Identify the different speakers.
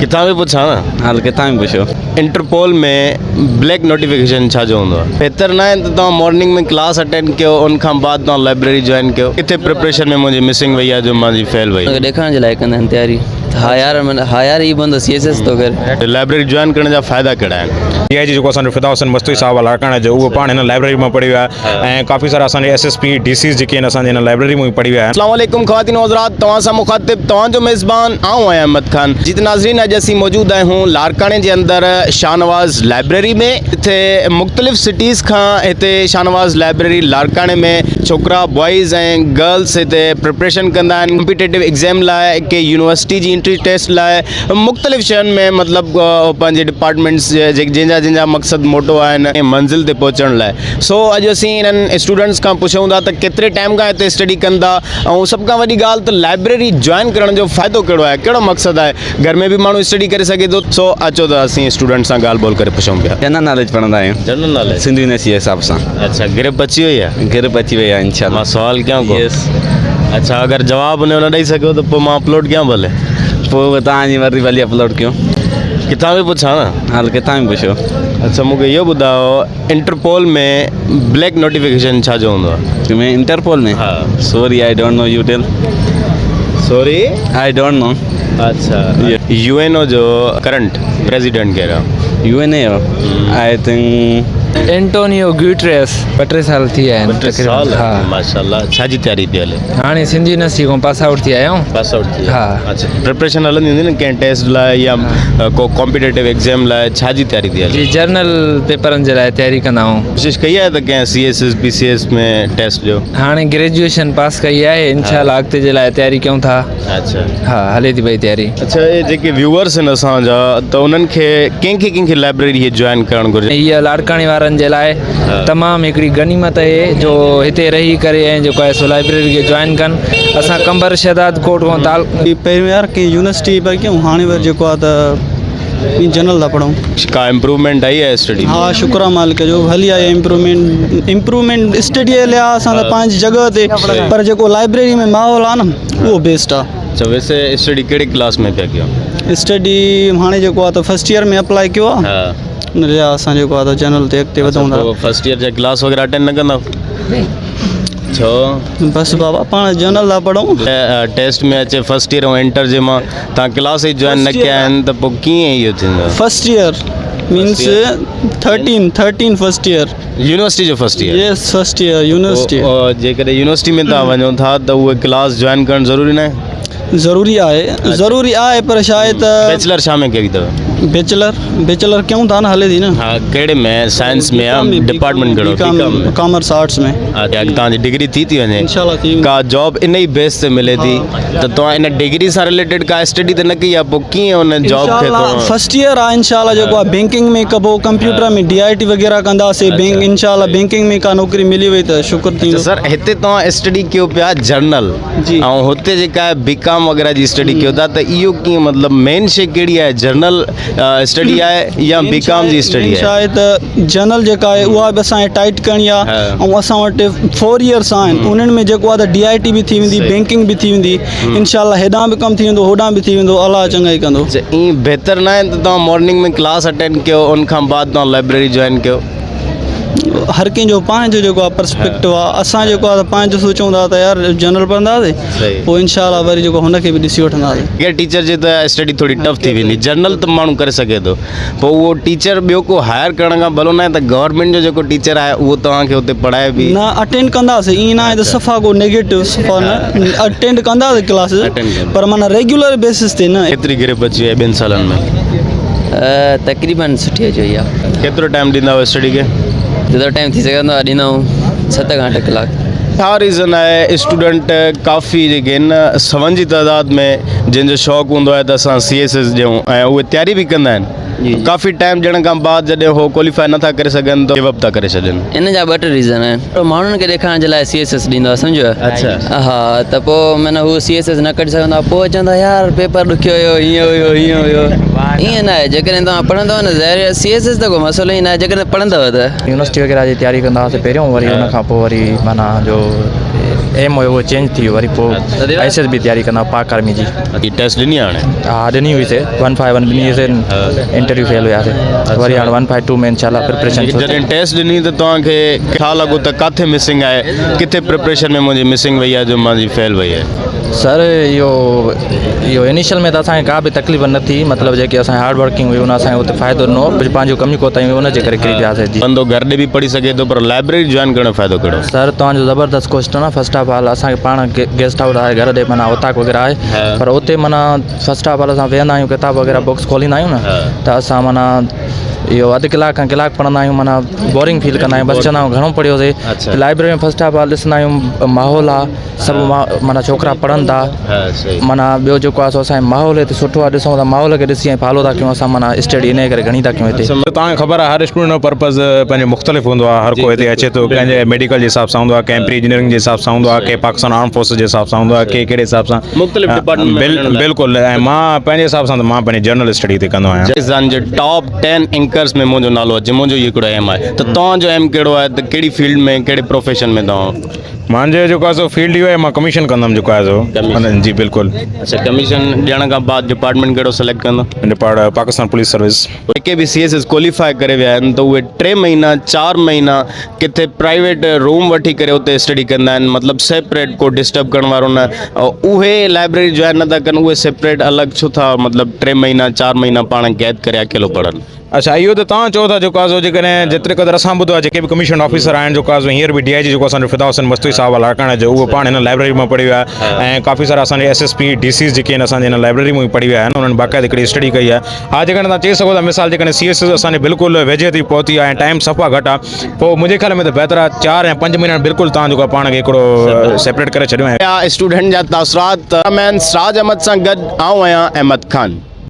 Speaker 1: ڪٿان به پڇان نه.
Speaker 2: هل ڪٿان به پڇو.
Speaker 1: انٽرپول ۾ بليڪ نوٽيفڪيشن ڇا جو هوندو آهي؟ بهتر ناهي ته توهان مارننگ ۾ ڪلاس اٽينڊ ڪيو ان کان بعد توهان لائبريري جوائن ڪيو. ڪٿي پريپريشن ۾ منهنجي مسنگ وئي آهي جو منهنجي فيل وئي.
Speaker 3: ان کي ڏيکارڻ جي لاء ڪندا آهن تياري ته ها يار ها يار هي بندو سي ايس ايس ٿو ڪري.
Speaker 1: لائبريري جوائن ڪرڻ جا فائدا ڪهڙا آهن؟
Speaker 4: ڊي I جي جيڪو اسان جو فدا حسين مستوئي صاحب آهي لاڙڪاڻي جو اهو پاڻ هن لائبريري مان پڙهي ويو آهي ۽ ڪافي سارا اسان جي S S P D Cs جيڪي آهن اسان جي هن لائبريري مان ئي پڙهي ويا آهن.
Speaker 1: اسلام عليڪم خواتين و حضرات توهان سان مخاطب توهان جو ميزبان آئون آهيان احمد خان جي ته ناظرين اڄ اسين موجود آهيون لاڙڪاڻي جي اندر شاهنواز لائبريري ۾ جتي مختلف سٽيز کان هتي شاهنواز لائبريري لاڙڪاڻي ۾ ڇوڪرا بوائز ۽ گرلس هتي پريپريشن ڪندا آهن ڪمپيٽيٽو ايگزام لاء ڪي يونيورسٽي جي انٽري ٽيسٽ لاء مختلف شين ۾ مطلب پنهنجي ڊپارٽمينٽس جي جنهن جا جنهن جا مقصد موٽو آهن ۽ منزل تي پهچڻ لاء سو اڄ اسين انهن اسٽوڊنٽس کان پڇون ٿا ته ڪيتري ٽائيم کان هتي اسٽڊي ڪن ٿا ۽ سڀ کان وڏي ڳالهه ته لائبريري جوائن ڪرڻ جو فائدو ڪهڙو آهي ڪهڙو مقصد آهي گهر ۾ به ماڻهو اسٽڊي ڪري سگهي ٿو سو اچو ته اسين اسٽوڊنٽس سان ڳالهه ٻولهه ڪري پڇون پيا.
Speaker 2: جنرل ناليج پڙهندا آهيون.
Speaker 1: General knowledge.
Speaker 2: سنڌ يونيورسٽي جي حساب سان.
Speaker 1: اڇا گرپ اچي وئي آهي.
Speaker 2: گرپ اچي وئي آهي انشاء الله.
Speaker 1: مان سوال ڪيان ڪو.
Speaker 2: يس.
Speaker 1: اڇا اگر جواب ان جو نه ڏئي سگهيو ته پوء مان اپلوڊ ڪيان ڀلي.
Speaker 2: پوء به توهان جي مرضي ڀلي اپلوڊ ڪيو.
Speaker 1: ڪٿان به پڇان نه.
Speaker 2: هل ڪٿان به پڇو.
Speaker 1: اڇا مون کي اهو ٻڌايو انٽرپول ۾ بليڪ نوٽيفڪيشن ڇا جو هوندو آهي.
Speaker 2: ۾ انٽرپول ۾.
Speaker 1: ها.
Speaker 2: Sorry I don't know you tell.
Speaker 1: Sorry.
Speaker 2: I don't know.
Speaker 1: اڇا يو اين او جو ڪرنٽ پريزيڊنٽ ڪير آهي.
Speaker 2: U N A جو I think.
Speaker 5: Antonio Guterres. ٻه ٽي سال ٿي ويا آهن
Speaker 1: ٻه ٽي سال
Speaker 5: ها.
Speaker 1: ماشاءالله ڇا جي تياري پئي هلي.
Speaker 5: هاڻي سنڌ يونيورسٽي کان پاس آئوٽ ٿي آيا آهيون.
Speaker 1: پاس آئوٽ ٿي
Speaker 5: ها.
Speaker 1: اڇا پريپريشن هلندي هوندي نه ڪنهن ٽيسٽ لاء يا ڪو ڪمپيٽيٽو ايگزام لاء ڇا جي تياري ٿي هلي.
Speaker 5: جي جرنل پيپرن جي لاء تياري ڪندا آهيون.
Speaker 1: ڪوشش ڪئي آهي ته ڪنهن C S S P C S ۾ test ڏيو.
Speaker 5: هاڻي گريجوئيشن پاس ڪئي آهي انشاء الله اڳتي جي لاء تياري ڪيون ٿا.
Speaker 1: اڇا.
Speaker 5: ها هلي ٿي پئي تياري.
Speaker 1: اڇا اهي جيڪي ويوئرس آهن اسان جا ته انهن کي ڪنهن کي ڪنهن کي لائبريري هي جوائن ڪرڻ گهرجي.
Speaker 5: هيء لاڙڪاڻي وارن جي لاء تمام هڪڙي غنيمت اهي جو هتي رهي ڪري ۽ جيڪو آهي سو لائبريري کي جوائن ڪن اسان قمبر شهداد ڪوٽ کان تعل.
Speaker 6: پهريون يار ڪنهن يونيورسٽي پيا ڪيون هاڻي وري جيڪو آهي ته جنرل ٿا پڙهون.
Speaker 1: ڪا امپروومينٽ آئي آهي اسٽڊي ۾؟
Speaker 6: ها شڪر آهي مالڪ جو هلي آئي امپروومينٽ امپروومينٽ اسٽڊي جي لحاظ سان ته پنهنجي جڳهه تي پر جيڪو لائبريري ۾ ماحول آهي نه اهو بيسٽ آهي.
Speaker 1: اڇا ويسي اسٽڊي ڪهڙي ڪلاس ۾ پيا ڪيو؟
Speaker 6: اسٽڊي هاڻي جيڪو آهي ته فرسٽ ايئر ۾ اپلائي ڪيو آهي ان لحاظ سان جيڪو آهي ته جنرل تي اڳتي وڌون ٿا.
Speaker 1: فرسٽ ايئر جا ڪلاس وغيره اٽينڊ نه ڪندا ڇو؟
Speaker 6: بس بابا پاڻ جنرل ٿا پڙهون.
Speaker 1: ٽيسٽ ۾ اچي فرسٽ ايئر ۽ انٽر جي مان تان ڪلاس ئي جوائن نه ڪيا آهن ته پوء ڪيئن اهو ٿيندو؟
Speaker 6: First year means thirteen thirteen first year.
Speaker 1: University جو first year?
Speaker 6: Yes first year university.
Speaker 1: جيڪڏهن يونيورسٽي ۾ تان وڃو ٿا ته اهي ڪلاس جوائن ڪرڻ ضروري ناهي؟
Speaker 6: ضروري آهي ضروري آهي پر ڇا آهي ته
Speaker 1: بيچلر ڇا ۾ ڪئي اٿو؟
Speaker 6: بيچلر بيچلر ڪيون ٿا نه هلي ٿي نه.
Speaker 1: ها ڪهڙي ۾ سائنس ۾ يا ڊپارٽمينٽ ڪهڙو؟ بي ڪام ۾
Speaker 6: ڪامرس آرٽس ۾.
Speaker 1: اڇا توهان جي ڊگري ٿي ٿي وڃي
Speaker 6: انشاء الله ٿي ويندي.
Speaker 1: ڪا جاب ان ئي بيس تي ملي ٿي ته توهان ان ڊگري سان رليٽيڊ ڪا اسٽڊي ته نه ڪئي آهي پوء ڪيئن ان جاب کي
Speaker 6: انشاء الله
Speaker 1: توهان
Speaker 6: فرسٽ ايئر آهي انشاء الله جيڪو آهي بينڪنگ ۾ ڪبو ڪمپيوٽر ۾ ڊي I ٽي وغيره ڪنداسي بينڪ انشاء الله بينڪنگ ۾ ڪا نوڪري ملي وئي ته شڪر ٿيندو.
Speaker 1: اڇا سر هتي توهان اسٽڊي ڪيو پيا جرنل
Speaker 6: جي
Speaker 1: ۽ هتي جيڪا آهي بي ڪام وغيره جي اسٽڊي ڪيو ٿا ته اهو ڪيئن مطلب مين شي ڪهڙي آهي جرنل اسٽڊي آهي يا بي ڪام جي اسٽڊي
Speaker 6: مين ڇا
Speaker 1: آهي
Speaker 6: آهي ته جنرل جيڪا آهي اها به اسان کي ٽائيٽ ڪرڻي آهي ۽ اسان وٽ فور ايئرس آهن انهن ۾ جيڪو آهي ته ڊي I ٽي به ٿي ويندي بينڪنگ به ٿي ويندي انشاء الله هيڏانهن به ڪم ٿي ويندو هوڏانهن به ٿي ويندو الله چڱائي ڪندو.
Speaker 1: اڇا ائين بهتر ناهي ته توهان مارننگ ۾ ڪلاس اٽينڊ ڪيو ان کان بعد توهان لائبريري جوائن ڪيو.
Speaker 6: هر ڪنهن جو پنهنجو جيڪو آهي پرسپيڪٽو آهي اسان جيڪو آهي پنهنجو سوچون ٿا ته يار جنرل پڙهنداسين پوء انشاء الله وري جيڪو هن کي به ڏسي وٺنداسين.
Speaker 1: اگر ٽيچر چئي ته اسٽڊي ٿوري ٽف ٿي ويندي جنرل ته ماڻهو ڪري سگهي ٿو پوء اهو ٽيچر ٻيو ڪو هائر ڪرڻ کان ڀلو ناهي ته گورنمينٽ جو جيڪو ٽيچر آهي اهو توهان کي اتي پڙهائي به.
Speaker 6: نه اٽينڊ ڪنداسين ائين ناهي ته صفا ڪو نيگيٽو صفا نه اٽينڊ ڪنداسين ڪلاسز پر معنيٰ ريگيولر بيسس تي نه.
Speaker 1: ڪيتري گرپ اچي وئي ٻن سالن ۾؟
Speaker 3: تقريبن سٺي اچي وئي آهي.
Speaker 1: ڪيترو ٽائيم ڏيندا آهيو اسٽڊي کي؟
Speaker 3: جيترو ٽائيم ٿي سگهندو آهي ڏيندا آهيون ست کان اٺ ڪلاڪ.
Speaker 1: ڇا ريزن آهي اسٽوڊنٽ ڪافي جيڪي آهن سون جي تعداد ۾ جن جو شوق هوندو آهي ته اسان سي ايس ايس ڏيون ۽ اهي تياري به ڪندا آهن ڪافي ٽائيم ڏيڻ کان بعد جڏهن هو ڪواليفائي نٿا ڪري سگهن ته گيو اپ ٿا ڪري ڇڏين.
Speaker 3: ان جا ٻه ٽي ريزن آهن ماڻهن کي ڏيکارڻ جي لاء سي ايس ايس ڏيندو آهي سمجهيو
Speaker 1: اڇا
Speaker 3: ها ته پوء معنيٰ هو سي ايس ايس نه ڪڍي سگهندو آهي پوء چوندو آهي يار پيپر ڏکيو هيو هيئن هيو هيئن هيو ائين نه آهي جيڪڏهن توهان پڙهندو نه ظاهر آهي سي ايس ايس ته ڪو مسئلو ئي نه آهي جيڪڏهن پڙهندو ته.
Speaker 7: يونيورسٽي وغيره جي تياري ڪندا هئاسين پهريون وري ان کان پوء وري معنيٰ جو
Speaker 5: ايم هيو اهو چينج ٿي ويو وري پوء ايس ايس بي تياري ڪندا پاڪ آرمي جي.
Speaker 1: هي ٽيسٽ ڏني هاڻي؟
Speaker 5: ها ڏني هئي سي ون فائيو ون ڏني هئي سي انٽرويو فيل هياسي وري هاڻي ون فائيو ٽو ۾ انشاء الله پريپريشن
Speaker 1: جڏهن ٽيسٽ ڏني ته توهان کي ڇا لڳو ته ڪاٿي مسنگ آهي ڪٿي پريپريشن ۾ منهنجي مسنگ وئي آهي جو منهنجي فيل وئي آهي؟
Speaker 5: سر اهو اهو انيشل ۾ ته اسان کي ڪا به تڪليف نه ٿي مطلب جيڪي اسان جي هارڊ ورڪنگ هئي ان اسان کي اتي فائدو ڏنو ڪجهه پنهنجون ڪميون ڪوتاهيون هيون ان جي ڪري ڪري پياسي جي.
Speaker 1: بندو گهر ڏي به پڙهي سگهي ٿو پر لائبريري جوائن ڪرڻ جو فائدو ڪهڙو؟
Speaker 5: سر توهان جو زبردست ڪوئسچن آهي فرسٽ آف آل اسان کي پاڻ گيسٽ هائوس آهي گهر ڏي معنيٰ اوطاق وغيره آهي پر اتي معنيٰ فرسٽ آف آل اسان ويهندا آهيون ڪتاب وغيره بڪس کوليندا آهيون نه ته اسان معنيٰ اهو اڌ ڪلاڪ کان ڪلاڪ پڙهندا آهيون معنيٰ بورنگ فيل ڪندا آهيون بس چوندا آهيون گهڻو پڙهيوسي لائبريري ۾ فرسٽ آف آل ڏسندا آهيون ماحول آهي سڀ معنيٰ ڇوڪرا پڙهن ٿا معنيٰ ٻيو جيڪو آهي سو اسان جو ماحول هتي سٺو آهي ڏسون ٿا ماحول کي ڏسي ۽ فالو ٿا ڪيون اسان معنيٰ اسٽڊي انهيء ڪري گهڻي ٿا ڪيون هتي.
Speaker 4: توهان کي خبر آهي هر اسٽوڊنٽ جو پرپز پنهنجو مختلف هوندو آهي هر ڪو هتي اچي ٿو ڪنهن جي ميڊيڪل جي حساب سان هوندو آهي ڪنهن پري انجنيئرنگ جي حساب سان هوندو آهي ڪنهن پاڪستان آرم فورسز جي حساب سان هوندو آهي ڪي ڪهڙي حساب سان
Speaker 1: مختلف ڊپارٽمينٽ ۾ وڃڻ لاء.
Speaker 4: بلڪل ۽ مان پنهنجي حساب سان ته مان پنهنجي جنرل اسٽڊي هتي ڪندو آهيان.
Speaker 1: پاڪستان جي ٽاپ ٽين اينڪرز ۾ منهنجو نالو اچي منهنجو اهو هڪڙو ايم آهي ته توهان جو ايم ڪهڙو آهي ته ڪهڙي فيلڊ ۾ ڪهڙي پروفيشن ۾ توهان
Speaker 4: مانجو جيڪو آهي سو فيلڊ اهو آهي مان ڪميشن ڪندم جيڪو آهي سو جي بلڪل.
Speaker 1: اڇا ڪميشن ڏيڻ کان بعد ڊپارٽمينٽ ڪهڙو سليڪٽ ڪندو؟
Speaker 4: Depart Pakistan police service.
Speaker 1: جيڪي به سي ايس ايس ڪواليفائي ڪري ويا آهن ته اهي ٽي مهينا چار مهينا ڪٿي پرائيويٽ روم وٺي ڪري اتي اسٽڊي ڪندا آهن مطلب سيپريٽ ڪو ڊسٽرب ڪرڻ وارو نه اهي لائبريري جوائن نٿا ڪن اهي سيپريٽ الڳ ڇو ٿا مطلب ٽي مهينا چار مهينا پاڻ قيد ڪري اڪيلو پڙهن.
Speaker 4: اڇا اهو ته توهان چئو ٿا جيڪو آهي سو جيڪڏهن جيتري قدر اسان ٻڌو آهي جيڪي به ڪميشنڊ آفيسر آهن جيڪو آهي سو هينئر به ڊي I جي جيڪو اسان جو فدا حسين مستوئي صاحب آهي لاڙڪاڻي جو اهو پاڻ هن لائبريري مان پڙهي ويو آهي ۽ ڪافي سارا اسان جي S S P D Cs جيڪي آهن اسان جي هن لائبريري مان ئي پڙهي ويا آهن انهن باقاعده هڪڙي اسٽڊي ڪئي آهي ها جيڪڏهن توهان چئي سگهو ٿا مثال جيڪڏهن سي ايس ايس اسان جي بلڪل ويجهي تي پهتي آهي ۽ ٽائيم صفا گهٽ آهي پوء منهنجي خيال ۾ ته بهتر آهي چار يا پنج مهينا بلڪل توهان جيڪو آهي پاڻ کي هڪڙو سيپريٽ ڪري ڇڏيو ۽
Speaker 1: اسٽوڊنٽ جا تاثرات مين سراج احمد سان گڏ آئون آهيان احمد خان.